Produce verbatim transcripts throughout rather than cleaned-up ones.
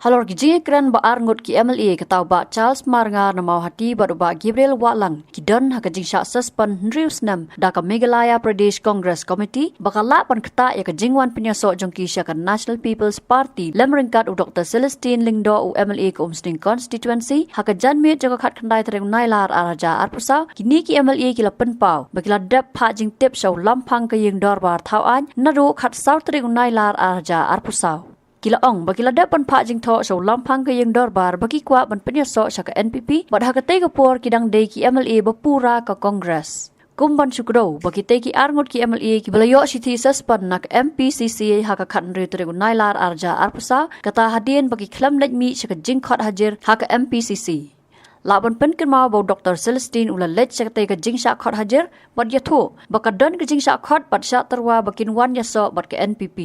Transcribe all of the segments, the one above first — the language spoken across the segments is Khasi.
Halor ki jingïakren ba arngut ki M L A, kata u Bah Charles Marngar na Mawhati bad u Bah Gabriel Wahlang, ki don ha ka jingshah suspend hynriew snem da ka Meghalaya Pradesh Congress Committee, ba ka lah ban ktah ïa ka jingwan pynïasoh jong ki sha ka National People's Party lem ryngkat u Doktor Celestine Lyngdoh, u M L A ka Umsning Constituency, ha ka janmiet jong ka khatkhyndai tarik u Nailar ar hajar arphew saw, kine ki M L A ki la pynpaw ba ki la dep phah jingtip sha u Lamphang ka Ïing Dorbar Thawaiñ naduh khatsaw tarik u Nailar ar hajar arphew saw. Ki la ong ba ki la dep ban phah jingthoh sha u Lamphang ka Ïing Dorbar ba ki kwah ban pynïasoh sha ka N P P, bad ha katei ka por ki dang dei ki M L A ba pura ka Congress. Kum ban shu kdew ba kitei ki arngut ki M L A kiba la ïoh shithi suspend na ka M P C C ha ka khathynriew tarik u Nailar ar hajar arphew saw, kata hadien ba ki khlem leit mih sha ka jingkhot hajir ha ka M P C C. Lah ban pynkynmaw ba u Doktor Celestine u la leit sha katei ka jingshah khot hajir bad ïathuh ba ka don ka jingshah khot bad shah tyrwa ba kin wan ïasoh bad ka N P P.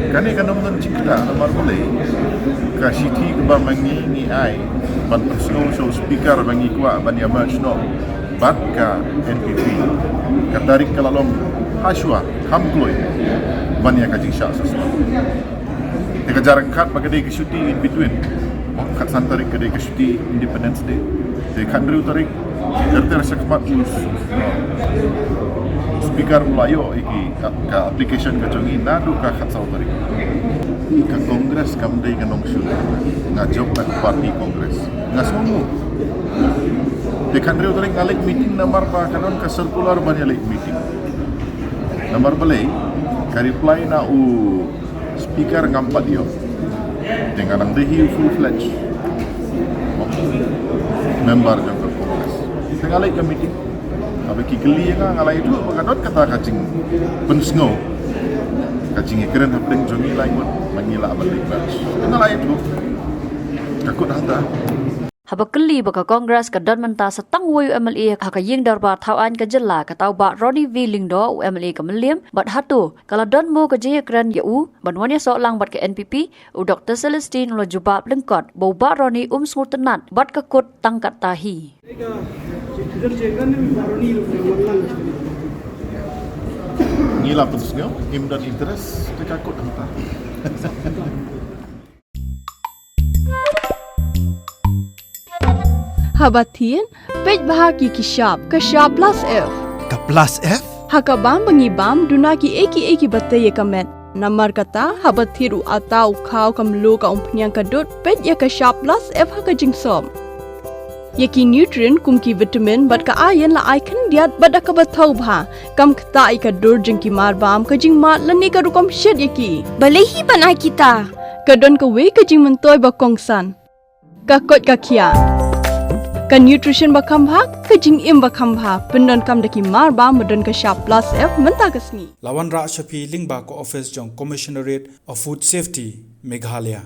Kane kan ym don jingktah namar balei ka shithi kaba ma ngi ngi ai ban pynsngew sha u speaker ba ngi kwah ban ïa merge noh bad ka N P P. Ka tarik ka la long ha shuwa, kham kloi ban ïa ka jingshah suspend. Te ka jar khat ba ka dei ka shuti in between. Khatsan tarik ka dei ka shuti Independence Day. Te khathynriew tarik ter ter shakhmat u speaker u la ïoh ïa ki ka, ka application ka jong ngi naduh ka khatsaw tarik. Ka Congress kam dei ka nongshun. Nga jop na ka party Congress. Nga sngewnguh. Te khathynriew tarik nga leit meeting namar ba ka don ka circular ban ïa leit meeting. Namar balei ka reply na u speaker ngam pat ïoh. Te nga nang dei hi u full fledged member jong ka Congress. Te nga leit ka meeting. Haba ki kylli ïa nga, nga la ïathuh ba ka don kata ka jingpynsngew, ka jingïakren hapdeng jong ngi lai ngut, ma ngi lah ban leit merge. Te nga la ïathuh. Ka kut hangta. Haba kylli ba ka Congress ka don mynta sa tang uwei u M L A ha ka Ïing Dorbar Thawaiñ ka jylla, kata u Bah Ronnie V Lyngdoh, u M L A ka Mylliem, bad hato ka la don mo ka jingïakren ïa u ban wan ïasoh lang bad ka N P P, u Doktor Celestine u la jubab lyngkot ba u Bah Ronnie um sngewtynnat bad ka kut tang katta hi. Ngi la pynsngew, ngim don interest, te ka kut hangta. Haba thied, peit bha ïa ki shap, ka shap plus F. Ka plus F? Ha ka bam ba ngi bam, duna kiei kiei kiba tei ïa ka met. Namar kata, haba thied u atta, u khaw, ka mluh, ka umphniang, ka dud, peit ïa ka shap plus F ha ka jingsop. Ïa ki nutrient kum ki vitamin bad ka iron la ai khyndiat bad da kaba thaw bha. Kam ktah ïa ka dur jong ki marbam, ka jingmad lane ka rukom shet ïa ki. Balei hi ban ai kita? Ka don kawei ka jingmyntoi ba kongsan. Ka koit ka khiah. Ka nutrition ba kham bha, ka jingim ba kham bha. Pyndonkam da ki marbam ba don ka shap plus F mynta ka sngi. La wanrah sha phi lyngba ka office jong Commissionerate of Food Safety, Meghalaya.